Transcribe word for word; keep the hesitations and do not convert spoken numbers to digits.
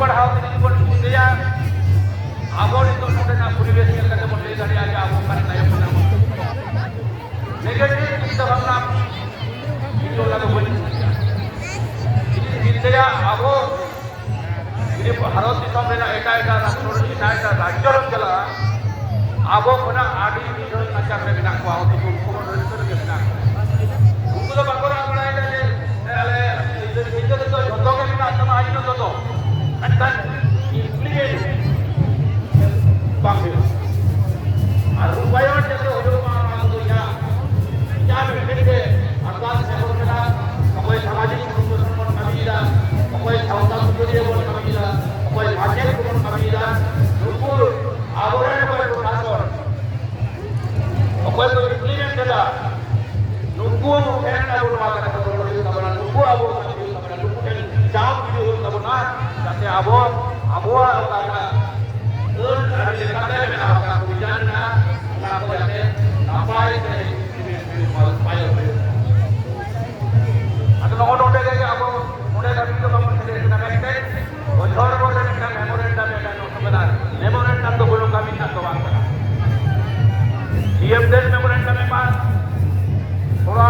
ᱯᱟᱲᱦᱟᱣ ᱛᱮ ᱡᱩᱫᱤ ᱵᱚᱱ ᱪᱤᱱᱛᱟᱹᱭᱟ, ᱟᱵᱚ ᱱᱤᱛᱚᱜ ᱱᱚᱰᱮᱱᱟᱜ ᱯᱚᱨᱤᱵᱮᱥ ᱧᱮᱞ ᱠᱟᱛᱮ ᱵᱚᱱ ᱞᱟᱹᱭ ᱫᱟᱲᱮᱭᱟᱜᱼᱟ ᱡᱮ ᱟᱵᱚ ᱚᱠᱟᱨᱮ ᱛᱟᱭᱚᱢ ᱢᱮᱱᱟᱜ ᱵᱚᱱᱟ᱾ ᱱᱮᱜᱮᱴᱤᱵᱷ ᱪᱤᱱᱛᱟᱹ ᱵᱷᱟᱵᱽᱱᱟ ᱤᱧ ᱫᱚ ᱚᱱᱟ ᱫᱚ ᱵᱟᱹᱧ ᱠᱩᱥᱤᱭᱟᱜᱼᱟ᱾ ᱡᱩᱫᱤ ᱪᱤᱱᱛᱟᱹᱭᱟ ᱟᱵᱚ ᱡᱩᱫᱤ ᱵᱷᱟᱨᱚᱛ ᱫᱤᱥᱚᱢ ᱨᱮᱱᱟᱜ ᱮᱴᱟᱜ ᱮᱴᱟᱜ ᱨᱟᱥᱴᱨᱚ ᱨᱮ, ᱮᱴᱟᱜ ᱮᱴᱟᱜ ᱨᱟᱡᱽᱡᱚ ᱨᱮᱢ ᱪᱟᱞᱟᱜᱼᱟ, ᱟᱵᱚ ᱠᱷᱚᱱᱟᱜ ᱟᱹᱰᱤ ᱱᱤᱪᱷᱚᱞ ᱱᱟᱪᱟᱨ ᱨᱮ ᱢᱮᱱᱟᱜ ᱠᱚᱣᱟ, ᱚᱛᱷᱚᱪᱚ ᱩᱱᱠᱩ ᱦᱚᱸ ᱨᱟᱹᱥᱠᱟᱹ ᱨᱮᱜᱮ ᱢᱮᱱᱟᱜ ᱠᱚᱣᱟ᱾ ᱩᱱᱠᱩ ᱫᱚ ᱵᱟᱠᱚ ᱨᱟᱜ ᱵᱟᱲᱟᱭᱮᱫᱟ ᱡᱮ, ᱟᱞᱮ ᱤᱭᱟᱹ ᱫᱚ ᱡᱚᱛᱚ ᱜᱮ ᱢᱮᱱᱟᱜ ᱛᱟᱢᱟ, ᱟᱹᱰᱤ ᱡᱚᱛᱚ ᱫᱚ ᱢᱮᱱᱠᱷᱟᱱ implement ᱵᱟᱝ ᱦᱩᱭᱩᱜᱼᱟ᱾ ᱟᱨ ᱨᱩᱯᱟᱭᱚᱱ ᱡᱟᱛᱮ ᱦᱩᱭᱩᱜ ᱢᱟ, ᱚᱱᱟ ᱠᱚᱫᱚ ᱤᱧᱟᱹᱜ, ᱤᱧᱟᱹᱜ ᱢᱤᱫᱴᱮᱱ ᱜᱮ ᱟᱨᱫᱟᱥ ᱱᱮᱦᱚᱨ ᱢᱮᱱᱟᱜᱼᱟ᱾ ᱚᱠᱚᱭ ᱥᱟᱢᱟᱡᱤᱠ ᱥᱚᱝᱜᱚᱴᱷᱚᱱ ᱵᱚᱱ ᱠᱟᱹᱢᱤᱭᱮᱫᱟ, ᱚᱠᱚᱭ ᱥᱟᱶᱛᱟ ᱥᱩᱥᱟᱹᱨᱤᱭᱟᱹ ᱵᱚᱱ ᱠᱟᱹᱢᱤᱭᱮᱫᱟ, ᱚᱠᱚᱭ ᱢᱟᱪᱮᱫ ᱠᱚᱵᱚᱱ ᱠᱟᱹᱢᱤᱭᱮᱫᱟ, ᱱᱩᱠᱩ ᱟᱵᱚᱨᱮᱱ ᱚᱠᱚᱭ ᱯᱨᱚᱥᱟᱥᱚᱱ, ᱚᱠᱚᱭ ᱠᱚ implement ᱮᱫᱟ, ᱱᱩᱠᱩ ᱴᱷᱮᱱ ᱟᱵᱚ ᱱᱚᱣᱟ ᱠᱟᱛᱷᱟ ᱠᱚ ᱨᱚᱲ ᱦᱩᱭᱩᱜ ᱛᱟᱵᱚᱱᱟ, ᱱᱩᱠᱩ ᱟᱵᱚ ᱥᱟᱶ ᱦᱩᱭᱩᱜ ᱛᱟᱵᱚᱱᱟ, ᱱᱩᱠᱩ ᱴᱷᱮᱱ ᱪᱟᱯ ᱜᱤᱰᱤ ᱦᱩᱭᱩᱜ ᱛᱟᱵᱚᱱᱟ, ᱡᱟᱛᱮ ᱟᱵᱚ ᱟᱵᱚᱣᱟᱜ ᱚᱠᱟᱴᱟᱜ ᱟᱹᱱ ᱟᱹᱨᱤ ᱞᱮᱠᱟᱛᱮ ᱢᱮᱱᱟᱜ ᱟᱠᱟᱫ ᱯᱨᱚᱵᱷᱤᱡᱚᱱ ᱢᱮᱱᱟᱜᱼᱟ, ᱚᱱᱟ ᱠᱚ ᱡᱟᱛᱮ ᱱᱟᱯᱟᱭ ᱛᱮ implement ᱦᱩᱭᱩᱜ ᱢᱟ, ᱯᱟᱭᱚᱱ ᱦᱩᱭᱩᱜ ᱢᱟ᱾ ᱟᱫᱚ ᱱᱚᱜᱼᱚ ᱱᱚᱰᱮ ᱜᱮ ᱟᱵᱚ ᱱᱚᱰᱮ ᱫᱷᱟᱹᱵᱤᱡ ᱫᱚ ᱵᱟᱵᱚᱱ ᱥᱮᱴᱮᱨ ᱠᱟᱱᱟ᱾ ᱢᱮᱱᱛᱮ ᱵᱚᱪᱷᱚᱨ ᱵᱚᱪᱷᱚᱨ ᱢᱤᱫᱴᱟᱝ memorandum ᱮᱴᱟᱜ ᱱᱚᱝᱠᱟ ᱢᱮᱱᱟᱜᱼᱟ᱾ Memorandum ᱫᱚ ᱠᱳᱱᱳ ᱠᱟᱹᱢᱤ ᱨᱮᱱᱟᱜ ᱫᱚ ᱵᱟᱝ ᱠᱟᱱᱟ᱾ ᱰᱤ ᱮᱢ ᱫᱮᱱ memorandum ᱮᱢᱟ,